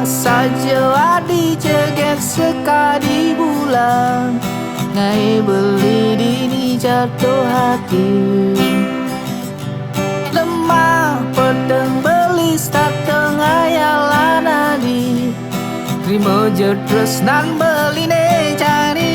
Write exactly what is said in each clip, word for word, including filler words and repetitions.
Saja adi jegek sekadi bulan, ngai beli dini jatuh hati. Lemah peteng beli stateng ayalan adi. Terima je tresnan beline jani.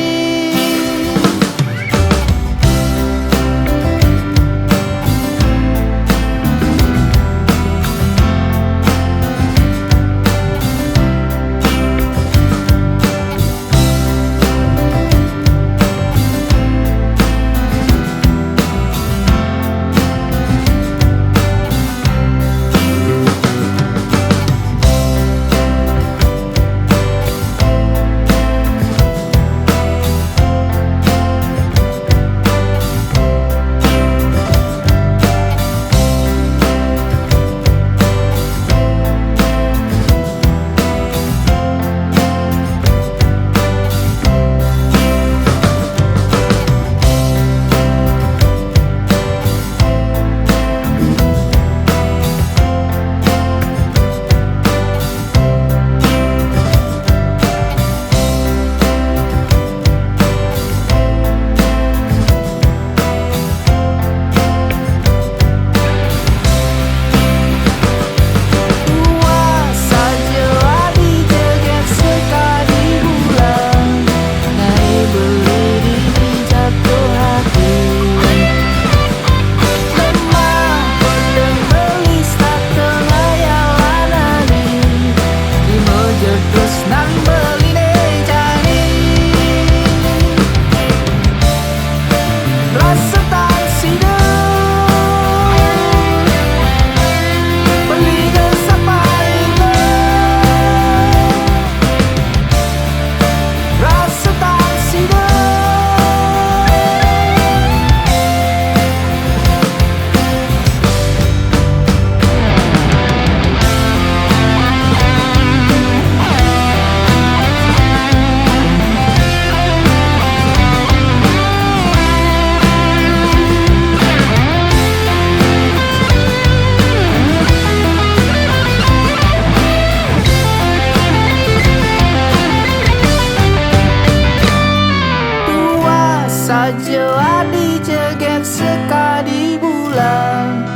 Tua saja adi jegek sekadi bulan, ngai beli dini jatuh hati. Lemah peteng beli stateng ayalan adi. Terima je tresnan beline jani. Rasa tang sida beli ke sapai le. Rasa tang sida. Tua saja adi jegek sekadi bulan,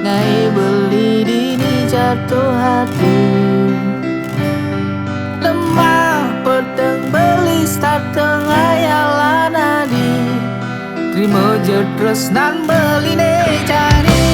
ngai beli dini jatuh hati. Lemah peteng beli stateng ayalan adi. Terima je tresnan beline jani.